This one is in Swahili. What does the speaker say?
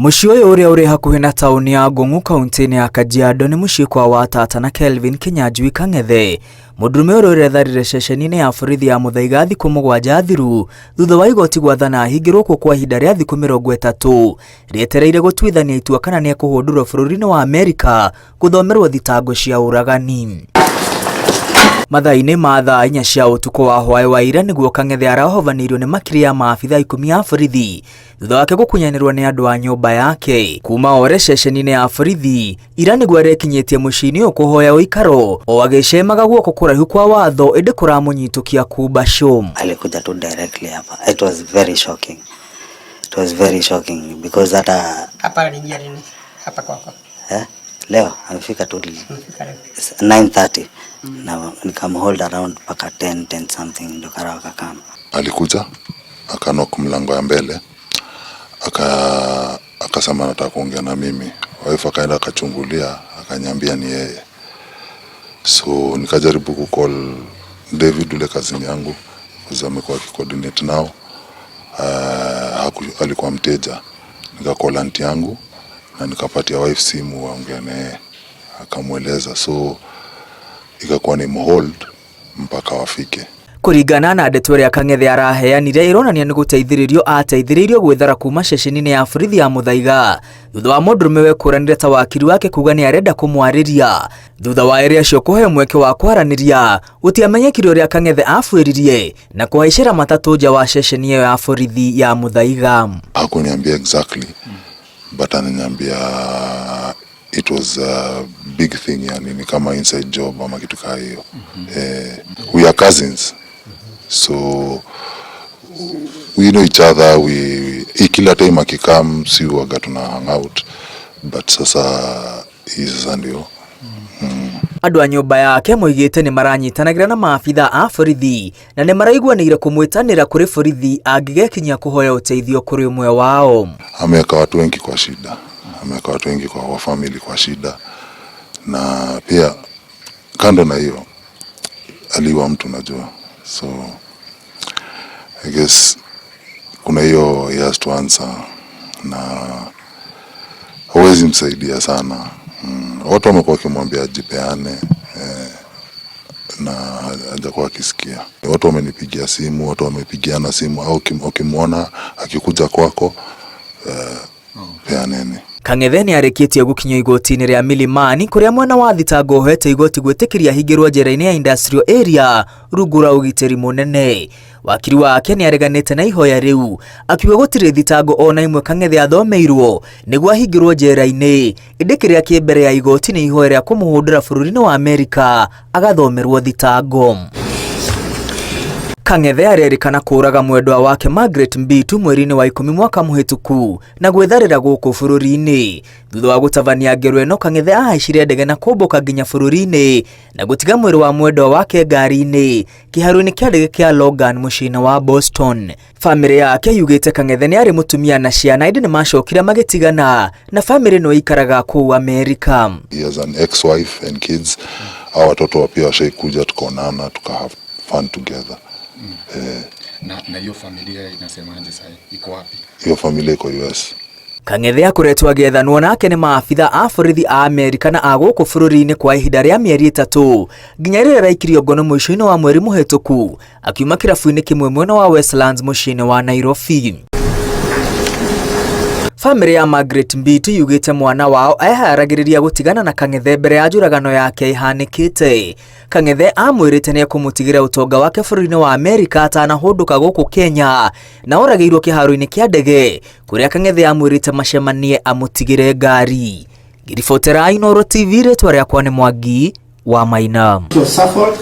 Mũciĩ ũyũ ũrĩa ũrĩ hakuhĩ na taũni ya Ngong'u kaunti-inĩ ya Kajiado nĩ mũciĩ kwa wa tata na Kelvin Kinyanjui Kang'ethe, mũndũrũme ũrĩa ũretharire ceceni-inĩ ya borithi ya Muthaiga thikũ 7 thiru thutha wa igoti gwathana ahingĩrwo kuo kwa ihinda rĩa thikũ 30 rĩetereire gũtuithania itua kana nĩ ekũhũndũrwo bũrũri-inĩ wa Amerika gũthomerwo thitango cia ũragani. Mathaa-inĩ ma thaa 4 cia ũtukũ wa hwaĩ wa ira nĩguo Kang'ethe arahovanĩirio nĩ makiri ya maabithaa 10 a borithi thutha wake gũkunyanĩrwo nĩ andũ a nyũmba yake. Kuma ore ceceni-inĩ ya borithi ira nĩguo arekinyĩtie mũciĩ-inĩ ũyũ kũhoya ũikaro o agĩcemaga guoko kũraihu kwa watho ĩndĩ kũramũnyitũkia kumba show. Alikuja tu directly hapa. It was very shocking. It was very shocking because hata Hapa aliingia lini? Hapa kwako. Leo amefika tu Amefika leo. 9:30 na nikamhold around mpaka 10 something ndo karao akakam. Alikuja akanock mlango ya mbele akasema anataka kuongea na mimi. Wife akaenda akachungulia akaniambia ni yeye. So nikajaribu kucall David ule cousin yangu kwa amekuwa akicoordinate nao. Alikuwa mteja. Nikacall auntie yangu na nikapatia wife simu waongee naye, akamweleza, so ikakuwa ni mhold mpaka wafike. Kũringana na ndeto ĩrĩa Kang'ethe araheanire ĩronania nĩ gũteithĩrĩrio ateithĩrĩirio gwĩthara kuma ceceni-inĩ ya borithi ya Muthaiga thutha wa mũndũrũme wekũranire ta wakiri wake kuga nĩ arenda kũmwarĩria. Thutha wa erĩ acio kũheo mweke wa kwaranĩria gũtiamenyekire ũrĩa Kang'ethe abuĩririe na kũhaicĩra matatũ nja wa ceceni ĩyo ya borithi ya Muthaiga. Hakuniambia exactly but ananiambia it was a big thing, yani ni kama inside job ama kitu kama hiyo. We are cousins, so we know each other. We kila time akikam si waga tuna hang out, but sasa hii sasa ndio. Andũ a nyũmba yake moigĩte nĩ maranyitanagĩra na maabitha a borithi na nĩ maraiguanĩire kũmwĩtanĩra kũrĩ borithi angĩgekinyia kũhoya ũteithio kũrĩ ũmwe wao. Ameweka watu wengi kwa shida, ameweka watu wengi kwa family kwa shida, na pia kando na hiyo aliua mtu najua, so I guess kuna hiyo he has to answer na hawezi msaidia sana. Watu wamekuwa wakimwambia ajipeane, na hajakuwa akisikia. Watu wamenipigia simu, watu wamepigiana simu, au ukimwona akikuja kwako, peaneni. Kang'ethe nĩ arĩkĩtie gũkinyio igoti-inĩ rĩa Milimani kũrĩa mwena wa thitango ũhete igoti gwĩtĩkĩria ahingĩrwo njera-inĩ ya Industrial Area rungu rwa ũgitĩri mũnene. Wakiri wake nĩ areganĩte na ihoya rĩu akiuga gũtirĩ thitango ona imwe Kang'ethe athomeirwo nĩguo ahingĩrwo njera-inĩ, ĩndĩ kĩrĩa kĩ mbere ya igoti nĩ ihoya rĩa kũmũhũndũra bũrũri-inĩ wa Amerika agathomerwo thitango. Kang'ethe arerĩkana kũũraga mwendwa wake Margaret Mbitu mweri-inĩ wa 10 mwaka mũhĩtũku na gwĩtharĩra gũkũ bũrũri-inĩ. Thutha wa gũtabania ngero ĩno, Kang'ethe ahaicire ndege na kũmbũka nginya bũrũri-inĩ na gũtiga mwĩrĩ wa mwendwa wake ngari-inĩ kĩharo-inĩ kĩa ndege kĩa Logan mũciĩ-inĩ wa Boston. Bamĩrĩ yake yugĩte Kang'ethe nĩ arĩ mũtumia na ciana ĩndĩ nĩ macokire magĩtigana na bamĩrĩ ĩno ĩikaraga kũu Amerika. He has an ex-wife and kids. Hao watoto pia washaikuja tukaonana tuka have fun together. Na hiyo familia inasemaje sasa? Iko wapi? Hiyo familia iko US. Kang'ethe akoretwo agĩethanwo nake nĩ maabitha a borithi a Amerika na a gũkũ bũrũri-inĩ kwa ihinda rĩa mĩeri 3 nginya rĩrĩa araikirio ngono mũico-inĩ wa mweri mũhĩtũku akiuma kĩrabu-inĩ kĩmwe mwena wa Westlands mũciĩ-inĩ wa Nairobi. Bamĩrĩ ya Margaret Mbitu yugĩte mwana wao eharagĩrĩria gũtigana na Kang'ethe mbere ya njũragano yake ĩhanĩkĩte. Kang'ethe amwĩrĩte nĩ ekũmũtigĩra ũtonga wake bũrũri-inĩ wa Amerika atanahũndũka gũkũ Kenya na oragĩirwo kĩharo-inĩ kĩa ndege kũrĩa Kang'ethe amwĩrĩte macemanie amũtigĩre ngari. Ngĩribotera Inooro TV, rĩtwa rĩakwa nĩ Mwangi wa Maina. Suffolk.